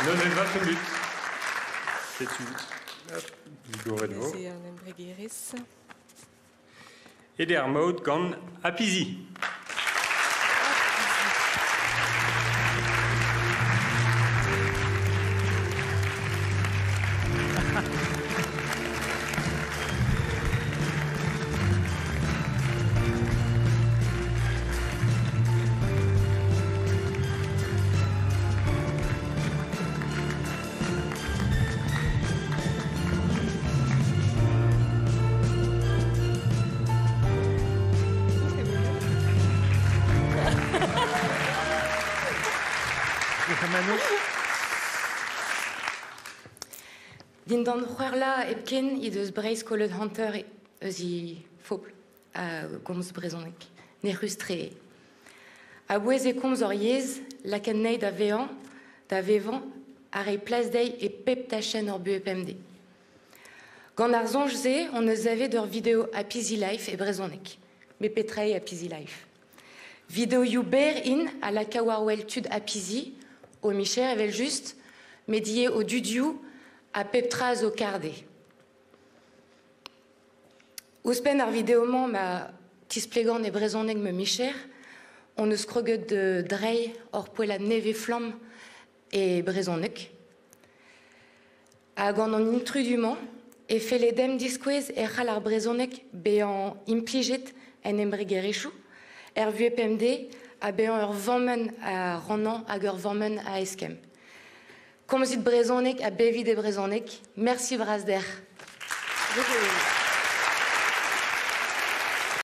Neuze va mut. Setu, hop, digoret vo. Neuze an embregerezh. Ede ar maout gant Apizi. Dindan c'hwec'h hepken he deus Breizh kollet hanter eus he fobl a gomz brezhoneg. Nec'hus-tre eo. A-bouez e komz hor yezh, lakaat anezhi da vezañ, da vevañ, ha reiñ plas dezhi e pep tachenn hor buhez pemdez. Gant ar soñj-se hon eus savet ur video Happy Life e brezhoneg. Met petra eo Happy Life? Videoioù berr int a laka war-wel tud Happy o micher evel-just, met ivez o dudioù ha pep tra zo kar dezhe. Ouzhpenn ar video-mañ ma tisplegan e brezhoneg ma micher, hon eus kroget da dreiñ hor poellad nevez-flamm e brezhoneg. Ha gant an intrudu-mañ e felle demp diskouez e c'hall ar brezhoneg bezañ implijet en embregerezhioù, er vuhez pemdez ha bezañ ur vammenn a rannañ hag ur vammenn a eskemm. Komzit brezhoneg ha bevit e brezhoneg. Mersi bras deoc'h.